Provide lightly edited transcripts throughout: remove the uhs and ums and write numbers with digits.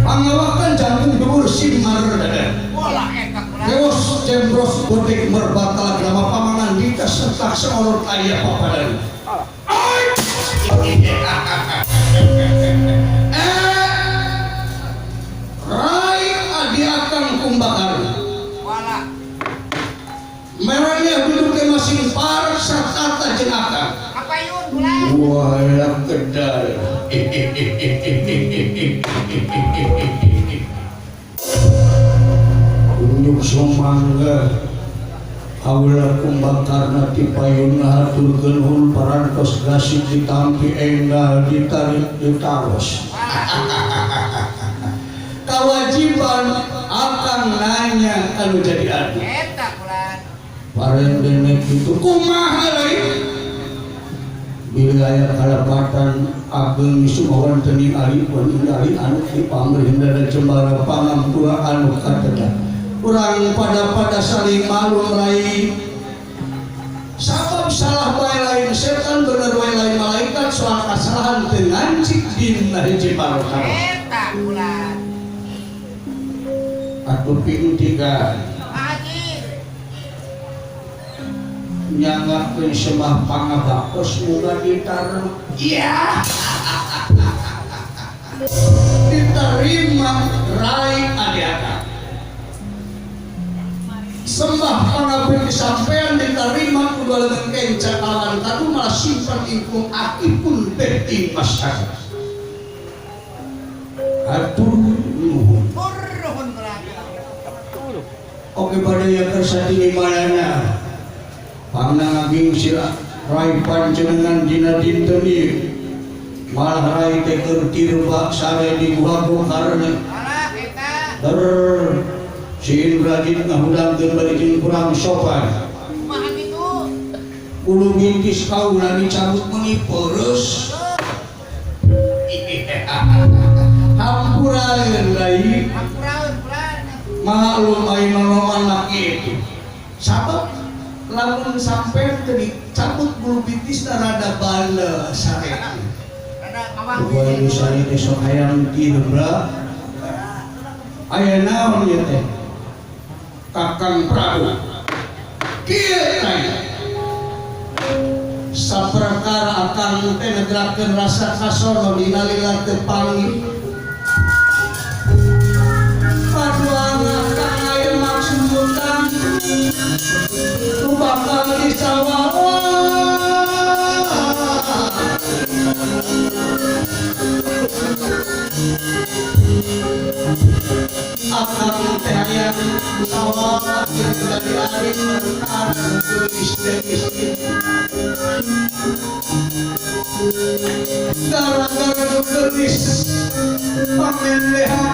Pangawakan jantung dhuwur si Bros Botek Merbatal Grama Pamangandika serta seorang kaya papadan. Rai adi akang Kumbakarna. Merahnya duduk masing par serta jeung akang. Wala kedal. Unjuk sumangga kaula Kumbakarna ti payun ngahaturkeun nuhun parantos gasik ditampi enggal ditarik ditaros. Kawajiban akang nanya anu jadi adi. Eta kulan. Parendene kitu kumaha lain? Bila aya kalepatan ageng sumawan teu ali pun ali anu di pamrihna jembara pangampura anu kateda. Urang pada-pada saling malu rai. Sabab salah bae lain setan bener bae lain malaikat soal kasalahan teu ngancik dina hiji barokah. Eta kulan. Atuh ping tiga. Nyangakeun sembah pangabaktos muga diterima. Iya. Diterima rai adi akang. Sembah pangabekti sampean diterima kudu leungeun kenca kalawan kadu malah simpan ingkung aki pun teh ing masyarakat. Atur nuhun. Oke badaya kersa tinggi malana. Pangna ngaging sila rai panjenengan dina dinten ieu. Malah rai teh keur tirba sare di Guha Gokarna. Alah eta. Ber si Indrajit ngahudangkeun bari jeung kurang sopan. Kumaha kitu? Bulu bintis kaula dicabut meuni peureus. Hampuraeun rai. Hampuraeun kulan. Maklum ai nonoman laki itu. Sabab lamun sampai teu dicabut bulu bintis rada bale sare. Rada ngawang. Kuwi sare teh sok hayang tirbra. Aya naon ieu teh? Kakang Prabu. Kieu teh. Saperkara akang teh negrakeun rasa kasono dina lila teu panggih. Paduang akang aya maksud utang. Nu bakal disawah. Akang teh hayang sawah jeung dari ari perkara geulis teh miskin. Gara-gara nu geulis pamendehan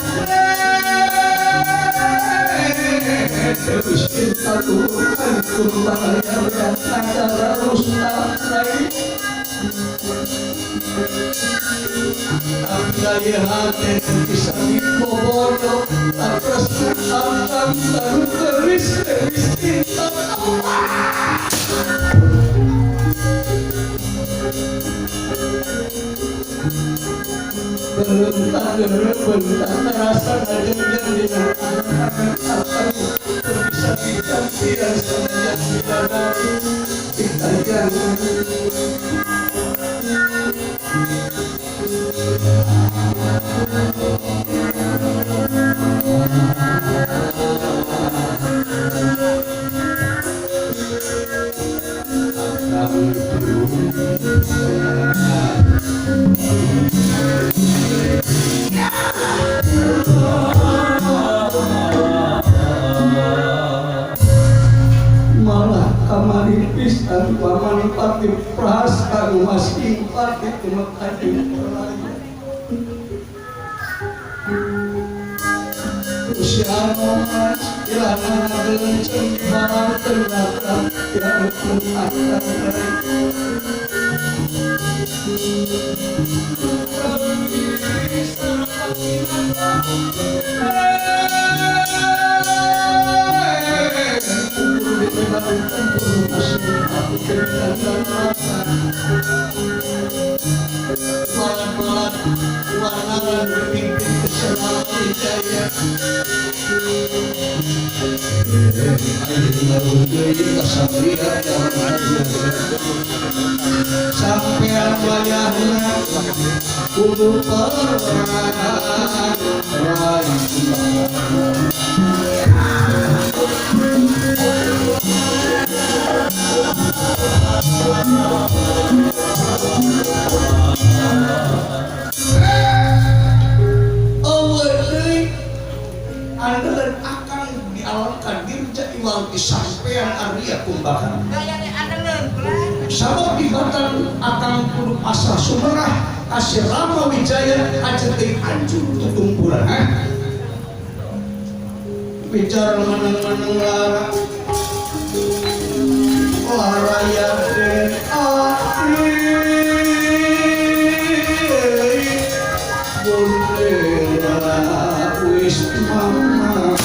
miskin kaluhur kuntang aya rai. Abdi hate bisa dibobodo atas akang baru geulis teh miskin. Beruntah terasa ngajengjeng dina akang bisa digantian sanajan bidadari ditajang. Malah kamari pisan paman pati prasta masing pati tumekating perlayan. Usia mas ilana ngagelenceng di barang ternyata ya pun akan rai. Malam-malam warna dipimpin kesenangan jaya. Sampean wayahna kudu perang rai. Andeun akang dialonkan dirja iwal ti sampean Arya Kumbakarna. Sabab dibatan akang kudu pasrah sumerah kasih Rama Wijaya aja teuing hancur tutumpuran. Bicara meneng-meneng lara lara yakin ati bundera wis mama.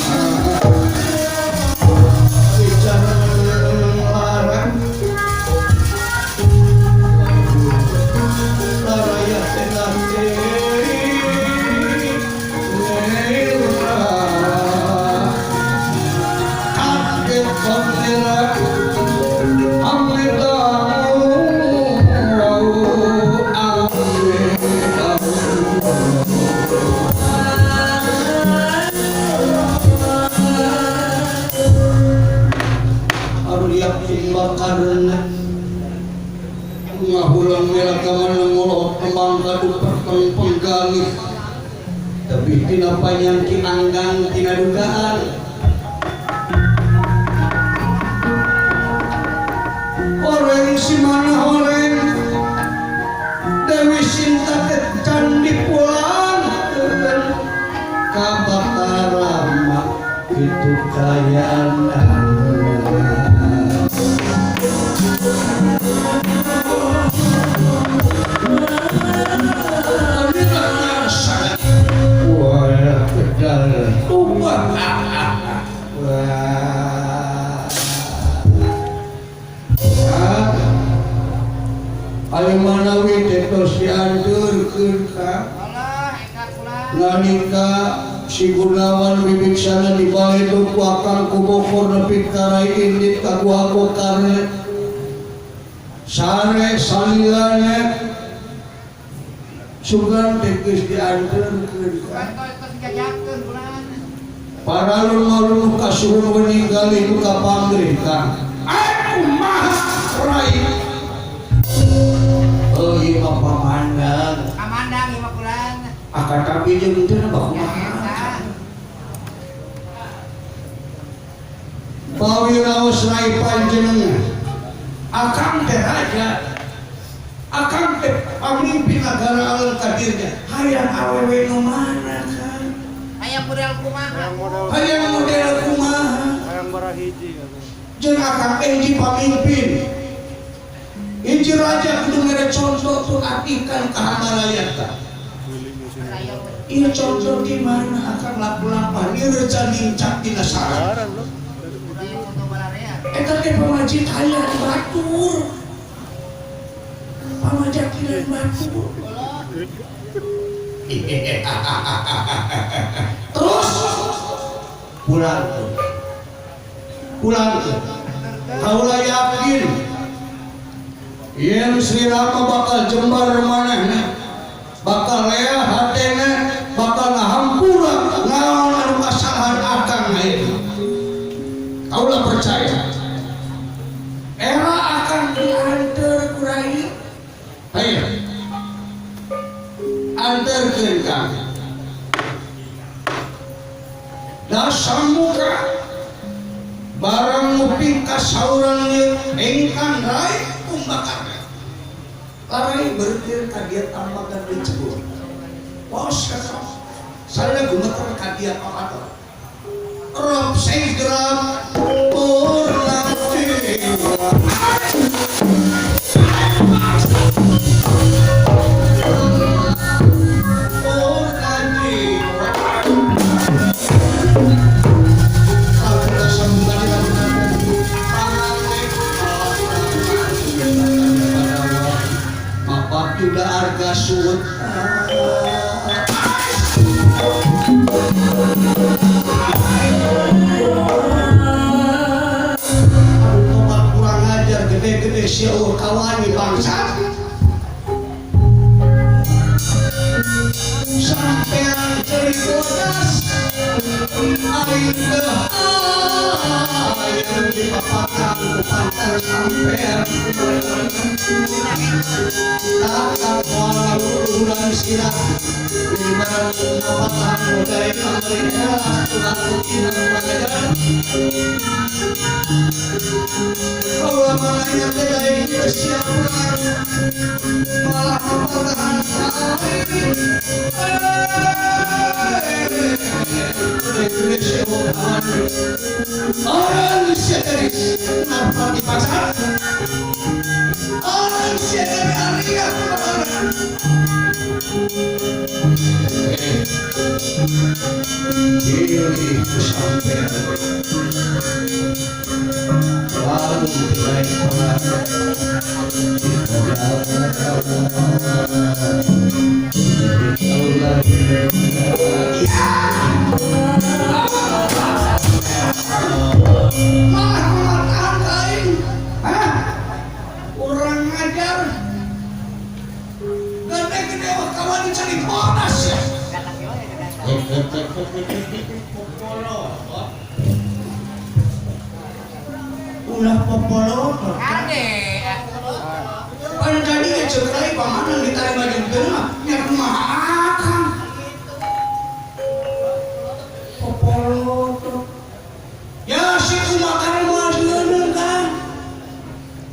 Bicara meneng-meneng lara lara yakin ati ngahulang melakaman ngolok kembang kaduper penggalih tapi tina panyangki anggang tina dugaan orang si mana orang Dewi Sinta ke candi pulang kabakarama itu kayaan. Ayo manawi tos dianturkeun ka nalika si Gunawan Wibiksana dibalik ku akang ku Bogor nepi ka Rai Indit ka Gua Gokarna sare salilana sugan teh geus dianturkeun ka paralun malun kasuhun meninggal ibu ka pangrih ka aku maha rai. Oh iya mah pamandang. Pamandang ieu mah kulan. Akar tapi jeung teu na kumaha. Pawiraos rai panjenengan. Akang teh raja. Akang teh pamimpin nagara aleng kadirnya. Hayang awewe nu mana kan? Hayang model kumaha? Hayang model kumaha? Hayang barahiji. Jeung akang teh hiji pamimpin. Hiji raja kudu mere contoh tuh atikan ka hamalayata. Ieu contoh di mana akang laku-lampah ieu reca nincak dina sarang. Eta teh pamajit hayang batur. Pamajit hayang batur. Terus pulang. Pulang. Kaula yakin yen Sri Rama bakal jembar manehna, bakal leah hatena, bakal ngahampura naon anu kasalahan akang ayeuna. Kaula percaya. Era akan diantar ku rai. Hayo. Anterkeun kami. Dasamuka barang nguping kasauran ieu engkang rai Kumbakarna. Larai bertir ka dia tambakan deui cebur. Pos ka saya gumeter ka dia pamator. Rob senggram purna jiwa. Purna jiwa. Juga harga suut. Pantar sampean takkan moal urunan sirah ibarat mapatahan budaya Amerika tulang Cina pangajaran kaula mananya teh daek siap perang malah mapatahan orang sejenis kenapa dipaksa orang sejenis Arya pilih sampai lalu naik malah memakan lain. Hah? Kurang ajar. Gede-gede kawan dicari bodas ya. Ulah popolo. Kade. Pan jadi ngecek rai pamanan ditarik baju mah nya kumaha akang. Popolo. Ya si kumakan moal sieun kan.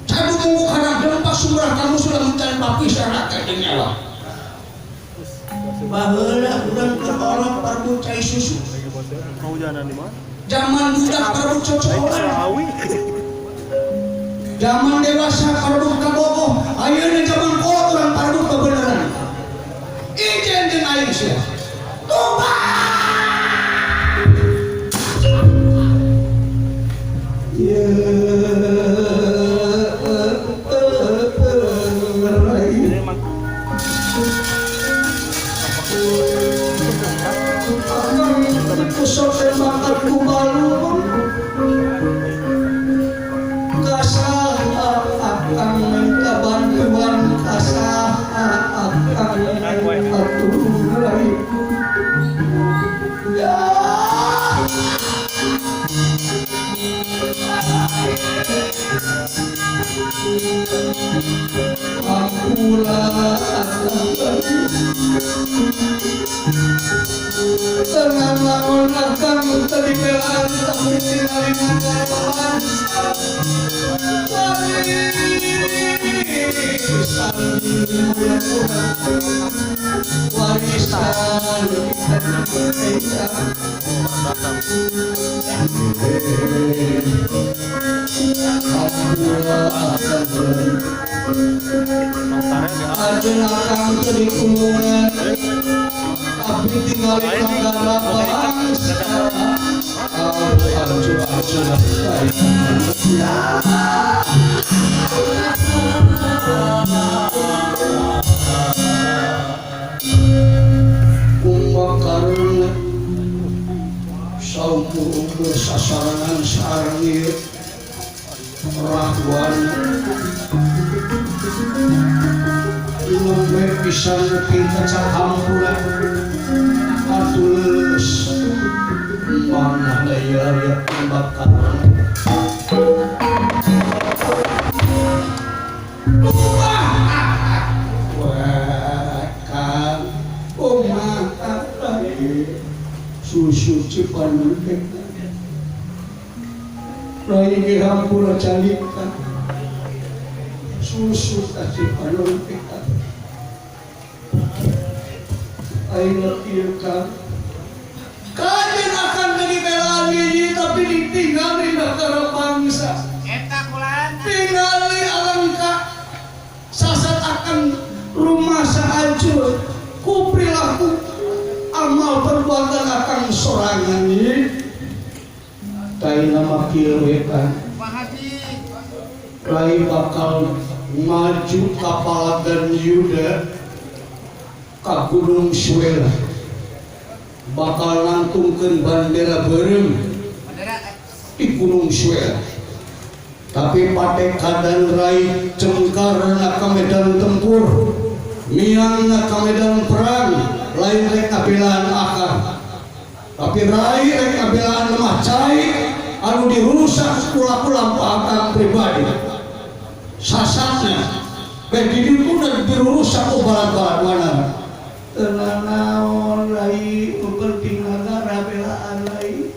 Cadu munggu kana dempa sumrah kamu sudah mencari papi syarat teh nyawa. Baheula urang keur olok parbu cai susu. Zaman budak parbu cocokan. Zaman dewasa parbu kabogoh, ayeuna zaman kolot urang parbu kebenaran. Ijen jeung aing sia. Tobat. Tenang lamun akang tadi belaan tapi tingali ngagaroan warisan ajen akang tadi kumungan tapi tinggal negara bangsa. Kumbakarna saumur-umur sasarangan sarangi rahwan nembe pisan nepi ka hampura atuleus mana daya Kumbakarna. Susu Cipandutek rai ge hampura calika susu ka Cipandutek aing kieu ka kajen akan jadi belaan hiji tapi ditinggali negara bangsa eta kulan tingali alangka sasat akan rumah sahancur ku perilaku amal perbuatan akan sorangan ini tai nama kieu we kan rai bakal maju kapalagan Yuda ka Gunung Suela bakal nangtungkeun bandera beureum di Gunung Suela tapi patekadan rai cengkarna ka medan tempur miangna ka medan perang lain rek kabelaan akar tapi rai rek kabelaan lemah cai anu Anu dirusak kula-kula akang pribadi. Sasatna bae di ditu dan dirusak ku balat-balat mana. Teu naon rai nu penting nagara belaan rai.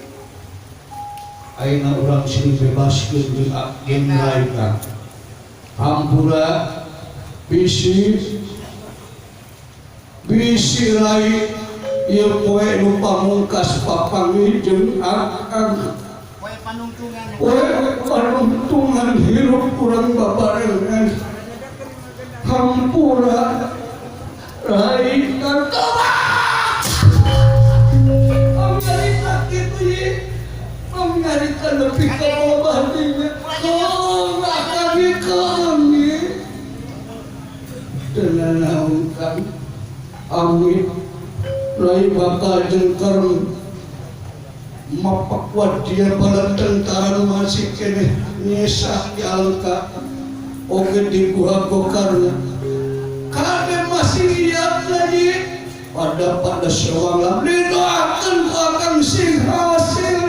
Ayeuna urang sing bebaskeun jeung jeung rai ka. Hampura bisi bisi rai ieu poe nu pamungkas papanggih jeung akang. Poe panungtungan. Poe panungtungan hirup urang babarengan. Hampura rai katoba. Pangarita kitu ye. Pangarita nepi ka bawah dinya. Oh, akang kami. Teu nanaon kang. Amit rai bakal jengker mapak wadia bala tentara nu masih keneh nyesah di Alengka oge di Guha Gokarna kade masih lihat lagi pada pada sewang didoakan ku akang sing hasil.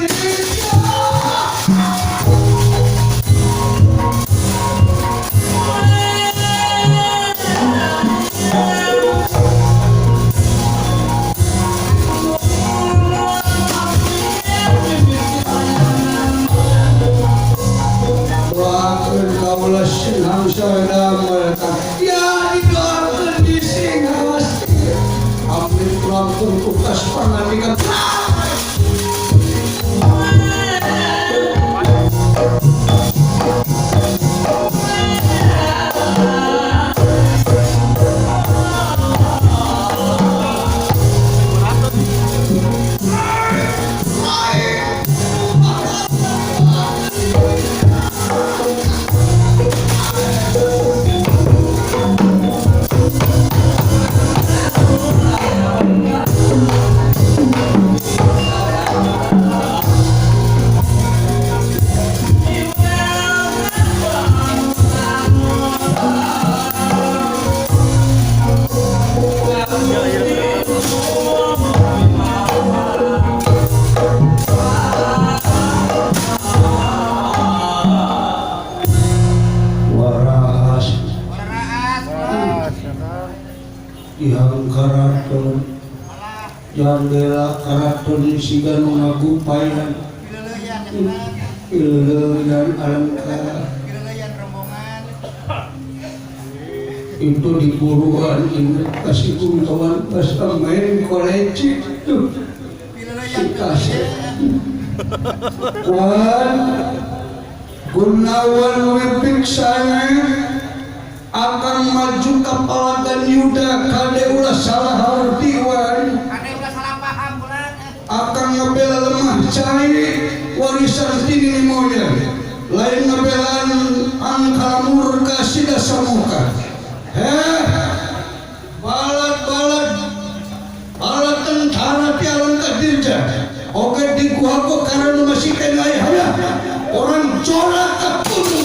Ya didoakan di sing hasil. Ambil rampung tugas pangandikan. Karaton jandela karaton siga nu ngagupayan pileuleyan Alengka itu di buruan inget kasih buntawan pas main koleci tuh si kasih Wan Gunawan Wibiksana akan maju kapalagan Yuda kade ulah salah harti wan kade ulah salah paham bulan akan ngebela lemah cai warisan tini moyang lain ngebelaan angkara murka sida samuka heh balat-balat balat tentara ti Alengka Dirja oge di Guha Gokarna masih kena aya orang corak ka gunung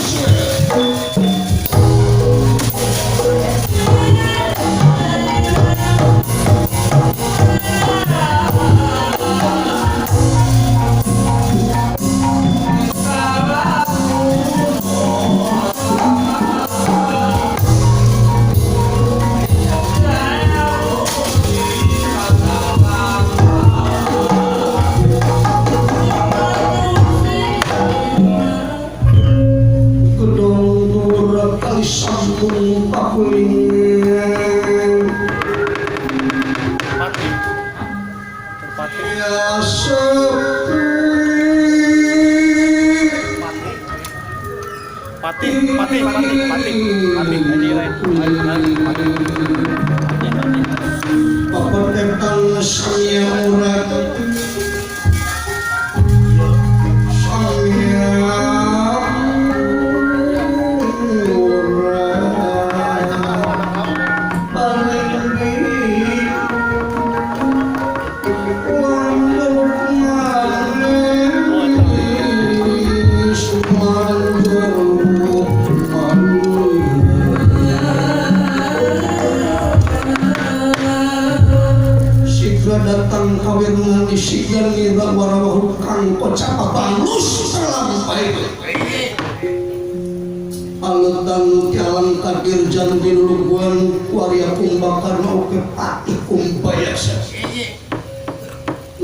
Ucap bangus terlampai. Alut dan alam kadir jantin luguan waria kumbakarna oke patih kumbayasa.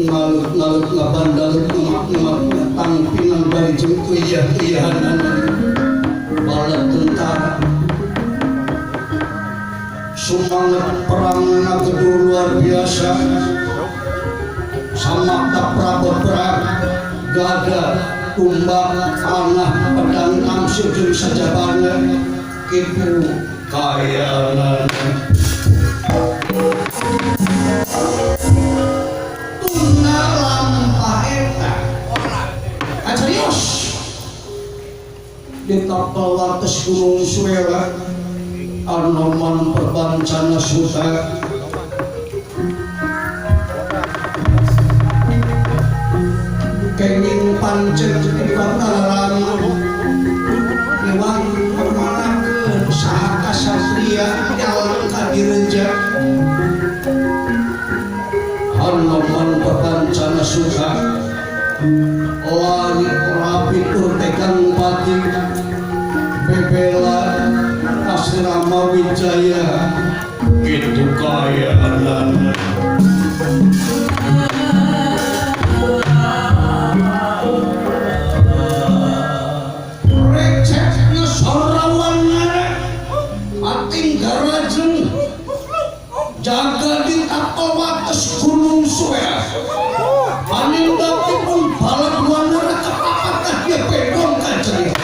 Ngalut-ngalut ngabandalut ngemak-ngemak tangpinan bari jeung uyah-uyahanan bala tentara. Sumanget perang gedur luar biasa. Samakta prabeberang gada tumbak panah pedang tamsir jeung sajabana kitu kayanan. Tuna lampah eta kacarios di tapel wates Gunung Suwera Anoman Perbancana Suta kenging pancet di Batara Rama niwang permanakeun saha kasatria jalan kadireja Anoman Perbancana Suta lari rapi tur tegang pati bebela Asrama Wijaya gitu kayanan. Receknya sorawanana ating garajeng jaga di tapel wates Gunung Suwera panindakipun bala wanara kepapat dia bedong kajeng.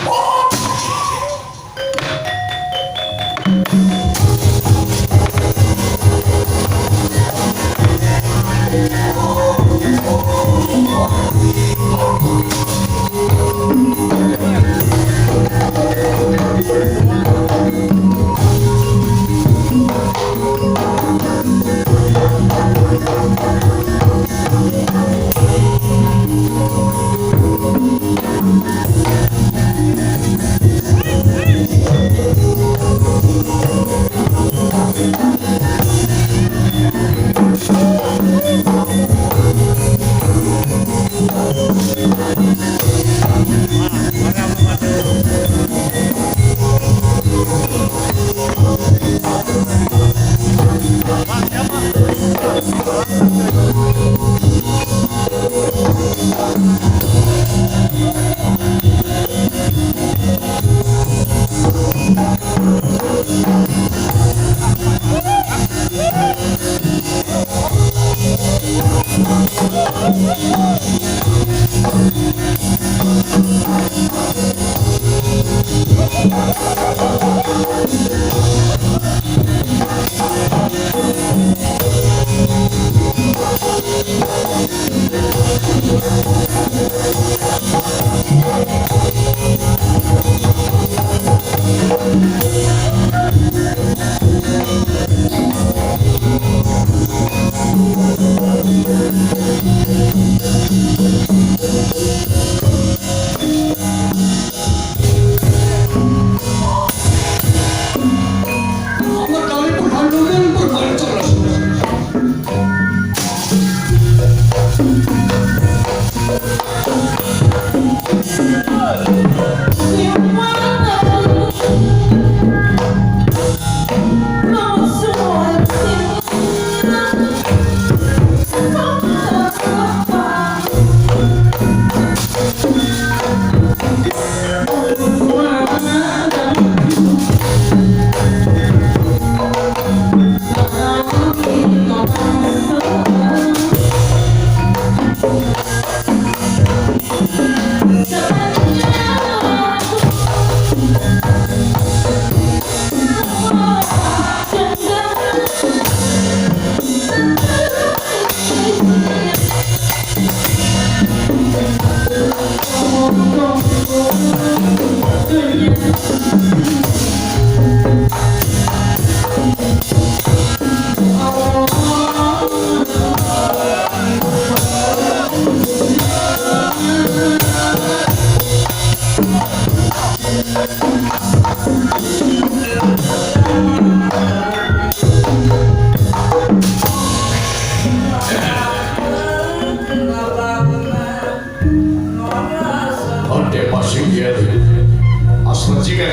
Hade masih ieu. Asal jiga.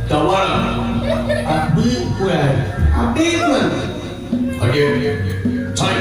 Dawana. Abdi kue. Abdi kue. Hade. Cai.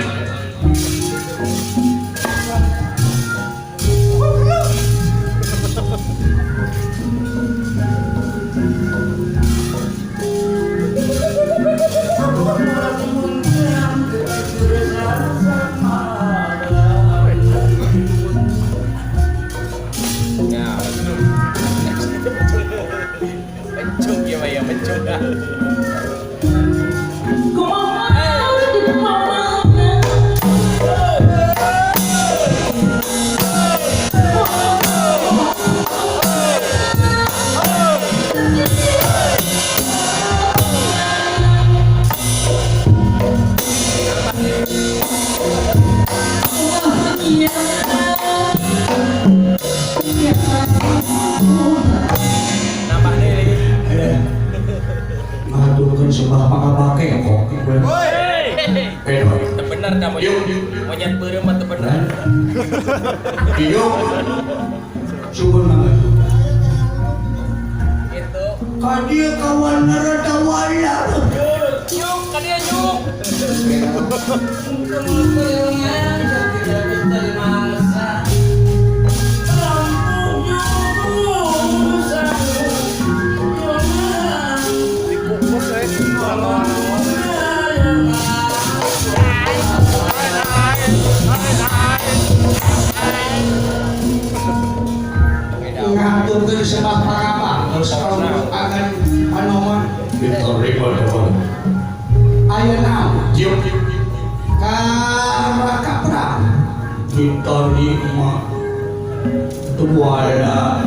Monyet beureum mah teu bener. Iyo. Suwun banget. Gitu. Ka dieu kawan naradawala. Nyuk ka dieu nyuk. Dikukus euy. Ngaturkeun sebab pangapa terus akan anoman diterima dewan aya naon jieu karakapra diterima tuwala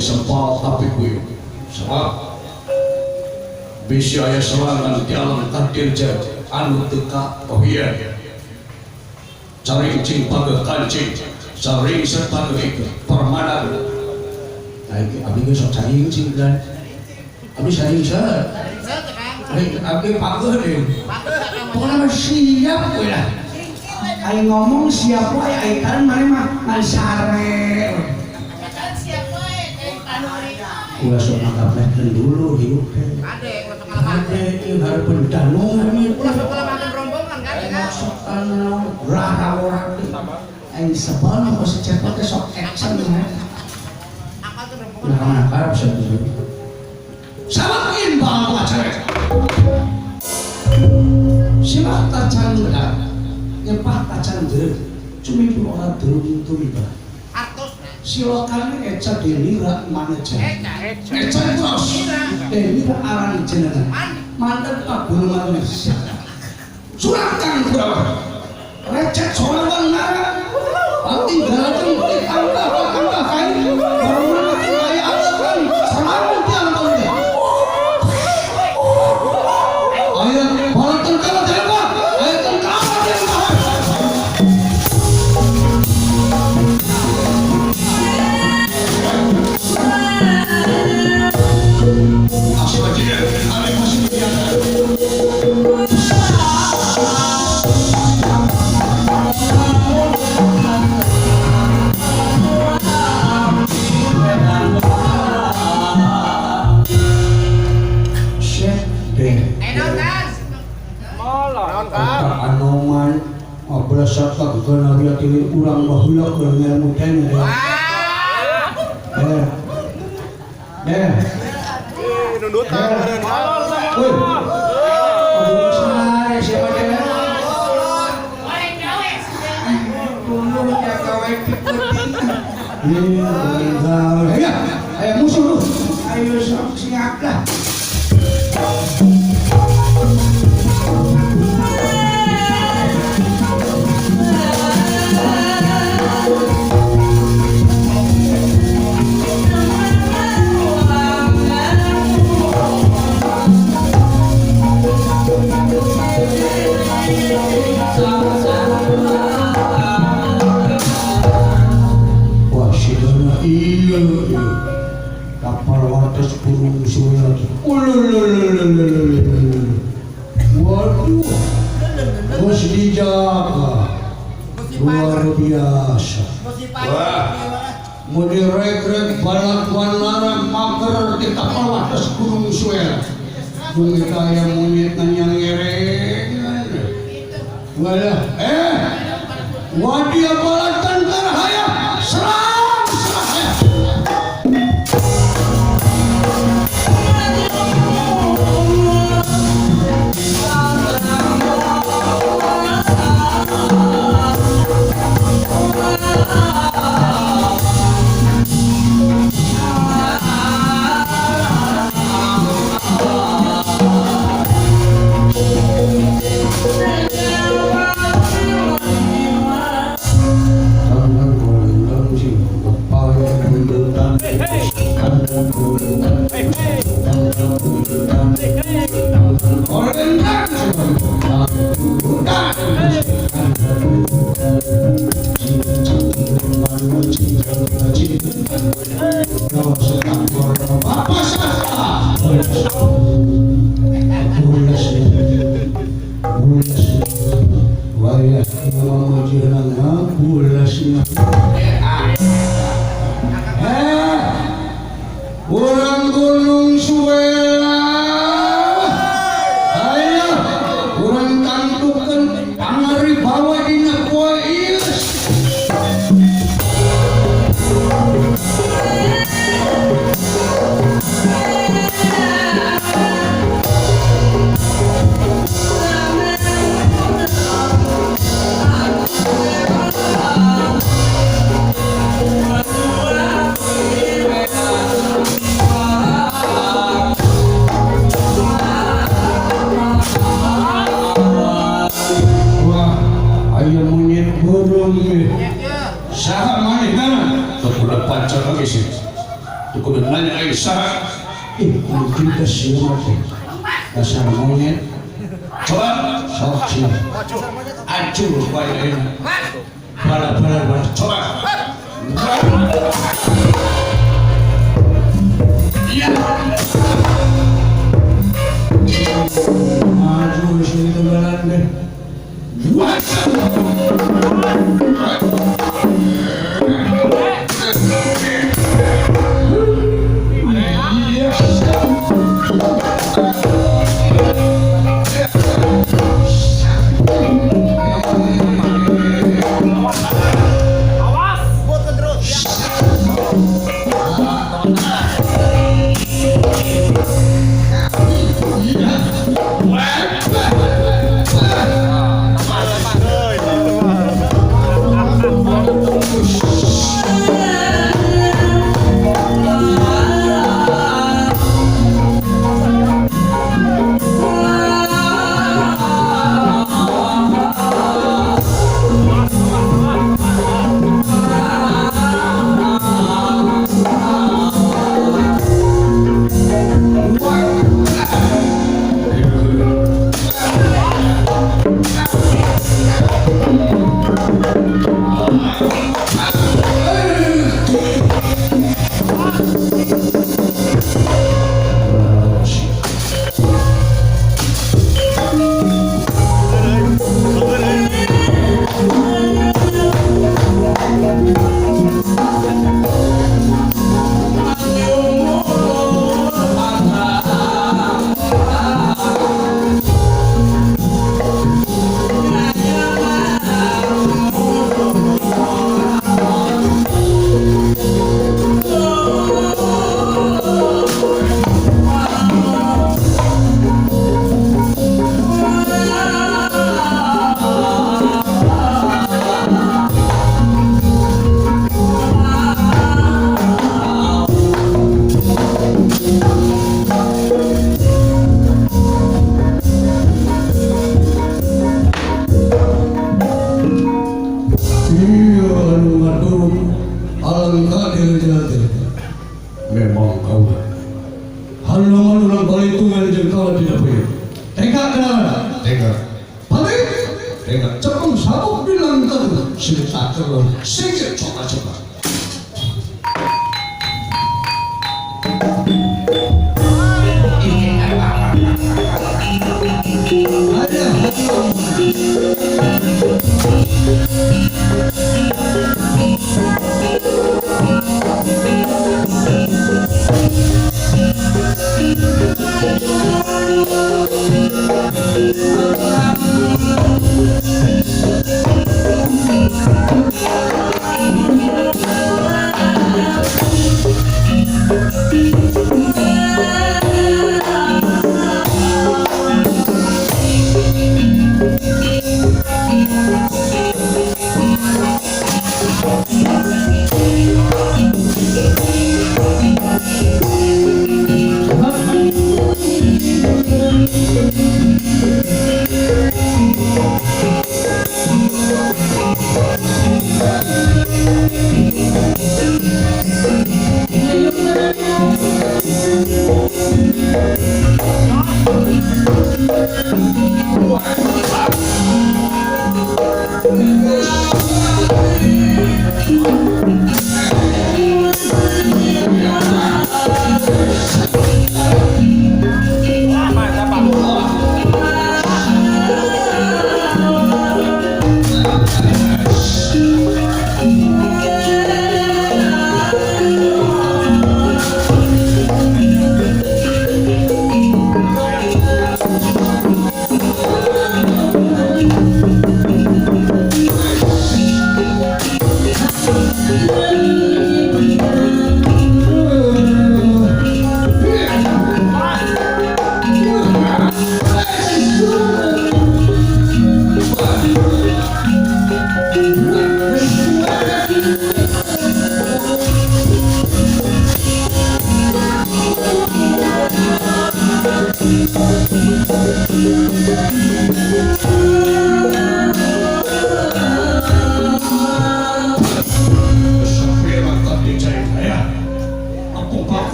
Sempal tapi kuyuk sebab bisi aya serangan di alam takdir anu teka tohian carincing pageh kancing saring sepageh permadan. Nah iki abdi geus sok carincing kan abdi saringseur abdi pageh deui pokona mah siap we lah aing ngomong siap wae aing kan maneh mah ngan sare. Ulah sok ngagaplekeun dulu hidup teh. Ade, ulah sok ngalamakeun. Ade ieu hareupeun danung ieu. Ulah sok ngalamakeun rombongan kan ya. Sok anu rara-rara teh. Aing sebel mah si cepot teh sok action mah. Angkat rombongan. Ulah mana karep sia teh. Sabakin bang acara. Simak tacan benar. Nyepah tacan jeuh. Cumi ora durung tumiba. Silokane eca denira maneja. Eca terus denira aran jenengan. Mantep pagunungan Surakan Kurawa. Recet sorawan nara. Patinggalaken angka angka kain. Barunan aya alekan serangan tiang tolong. Ayo bala tentara tembak. Ayo tentara tembak. Urang baheula keur ngelmu teh. Eh. Eh. Nundutan meureun. Woi. Aduh, sare siapa teh? Ayo musuh lu. Ayo sok siap lah. Kapal wates burung surat. Waduh, bos dijaga luar biasa. Wah, mau direk-rek balatuan larang mager di kapal wates gunung surat. Bung kita yang monyet nanya ngereng. Walah, wadia balatan terhaya serang. Urang Gunung Suela. Ayo, urang tangtukeun pangaribawa dina poe ieu. Wah, aya monyet beureum ieu. Saha manehna? Teu kudu pacar lagi sih. Teu kudu nanya euy saha. Ih, mungkin teh sieun mah teh. Dasar monyet. Coba sok sih. Acur bae ayeuna. Bala bala bala coba. Iya. Maju sini tebalan deh. Buatkan terus. Iya, anu ngadurung alangkah dirinya teh. Memang kau halangan urang balitungan jeung kau tidak punya. Tega kenalan? Tega. Balik? Tega. Cepeng sabuk bilang ke sing taker sing coba-coba. Ada.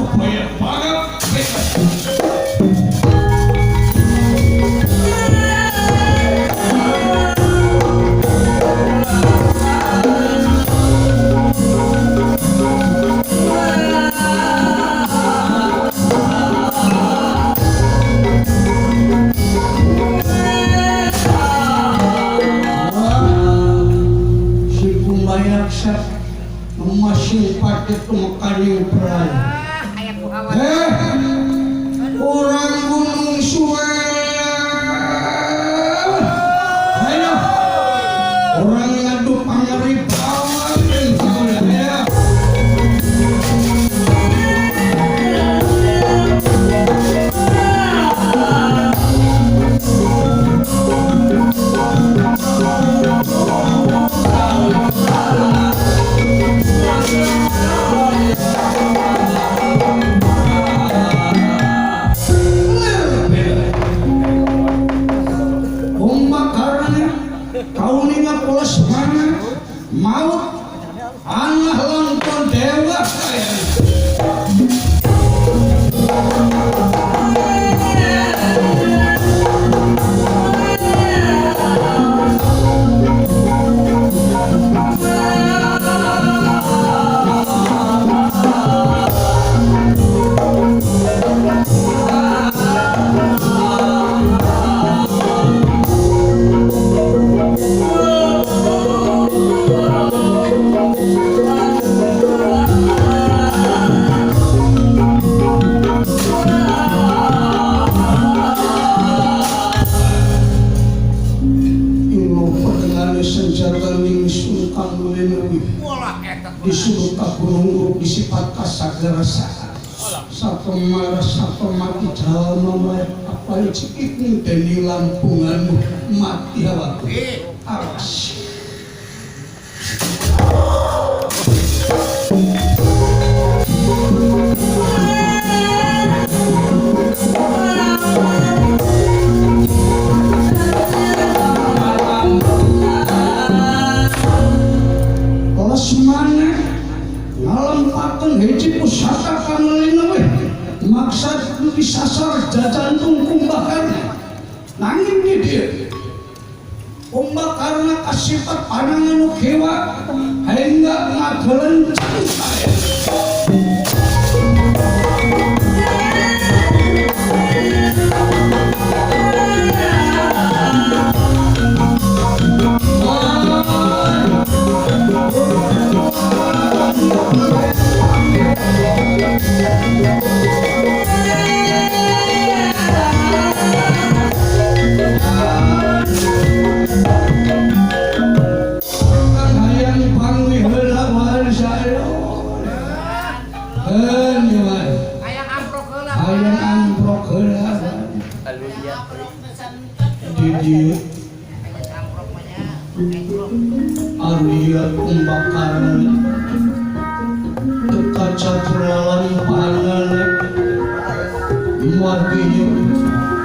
Upaya banget. Masih pakai tumekaning peran. Orang Gunung Suwe. Ayo, orang ngadu pangeri bawang. Ya. Maut anak lontong dewa. Disuruh ka gunung disipat kasagara satu marah satu mati jalma mayat apa cikik deni lampungan mati awak awas. Lesmana ngalempakeun hiji pusaka kang leuwih maksad disasar jajantung Kumbakarna. Nanging di dieu Kumbakarna kasifat panangan nu kewa hingga ngagelenceng sae. Hayang panggih heula wae sae. Hayang amprok heula. Hayang amprok heula. Di dieu Arya Kumbakarna teka caturlalan margi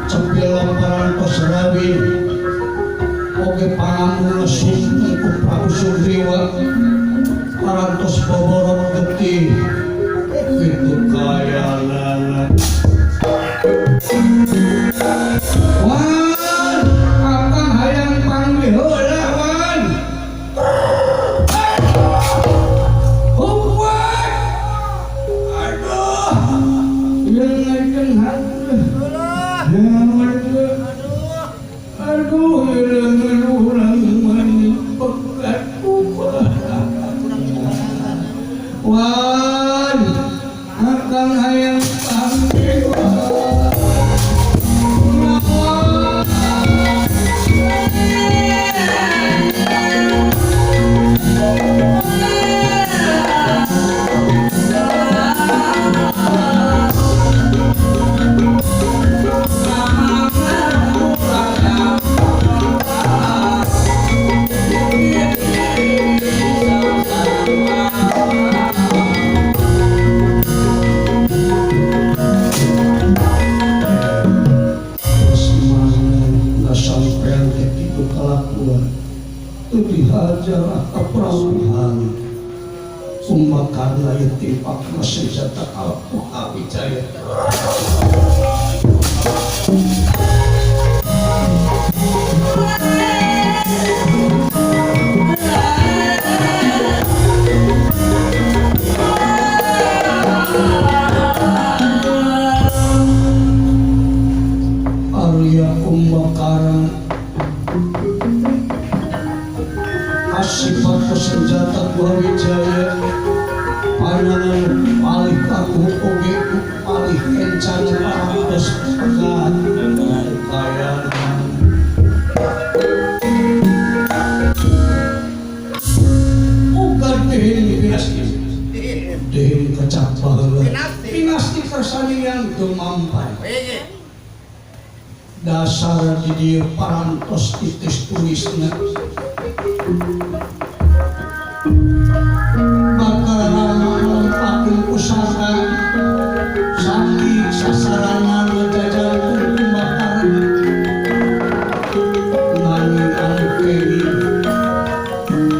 cepil parantos rawi oge pangamuna sung ku Prabu Sugriwa parantos boborot getih kitu kayanana. Wan akang hayang panggih heula wan. Huwat. Aduh. Aduh, urang pekat wan akang hayang panggih. Dihajar ka Prabu Kumbakarna. Kumbakarna ieu timpak senjata ka Wijaya. Arya Kumbakarna kasifat senjata Wijaya panangan palih kaku oge palih kencangan parantos pegat kayanan. Uga dehin pinasti dehin kecap baheula pinasti kersane yang dumampan dasar di dieu parantos titis tulisna bakal rama pusaka sami sasarana jajan Kumbakarna nanging anu kenging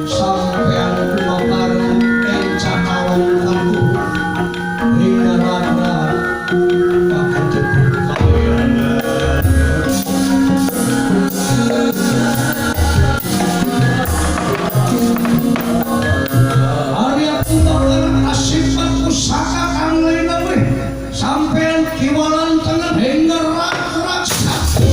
sampean Kumbakarna enca kalong katuhu hingga raga pakatepuk kaayana. Arya Kumbakarna kasifat pusaka kang lain leuwih sampean kiwalan tengen hingga rak-rak sakti.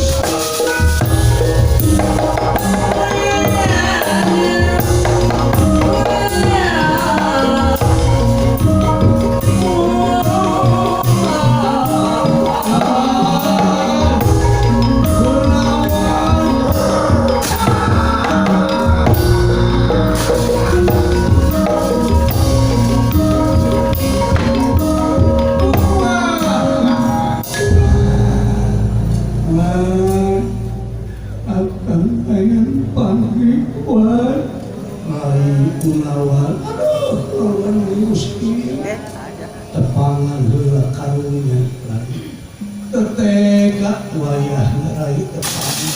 Akang pengen panggikuan lain kunawan aduh lawan Gusti tepangan heula karunya tetega wayah rai tepangan.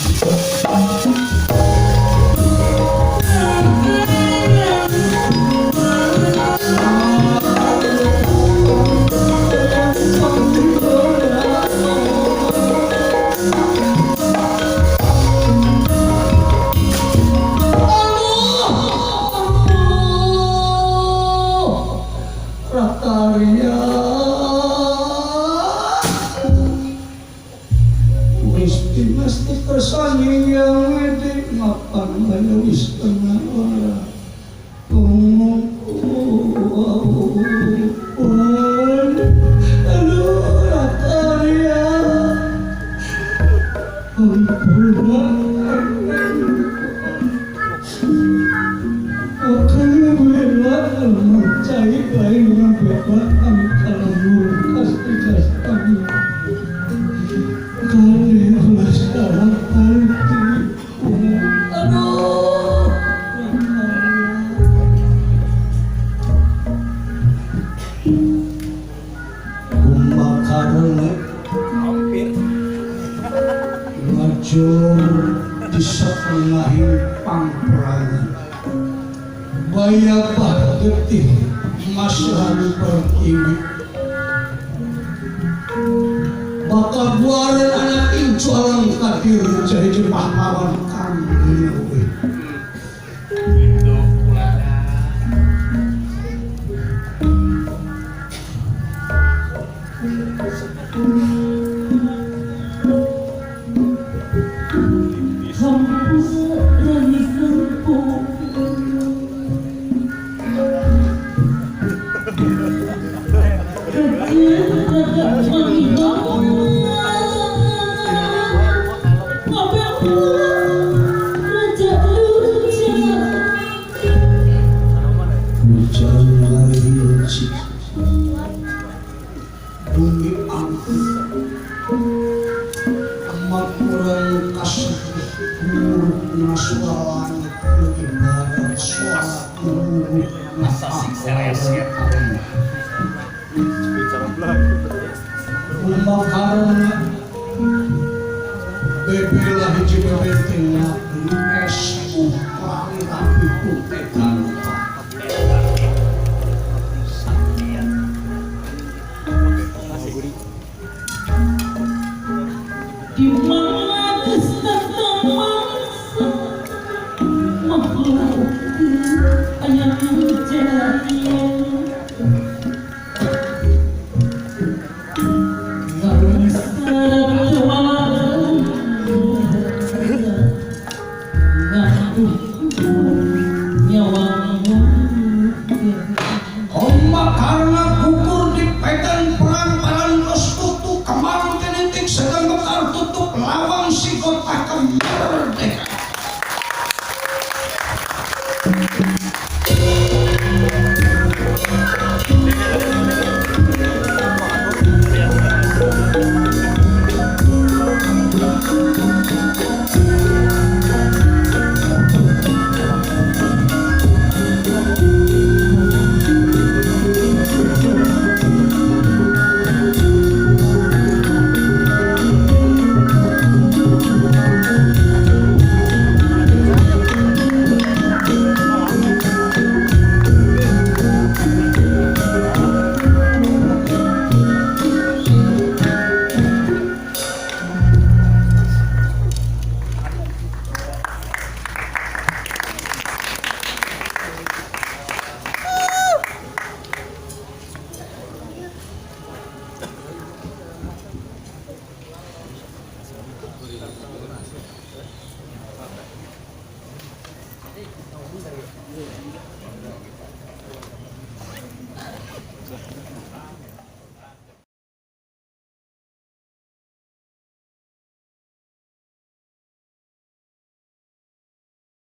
Di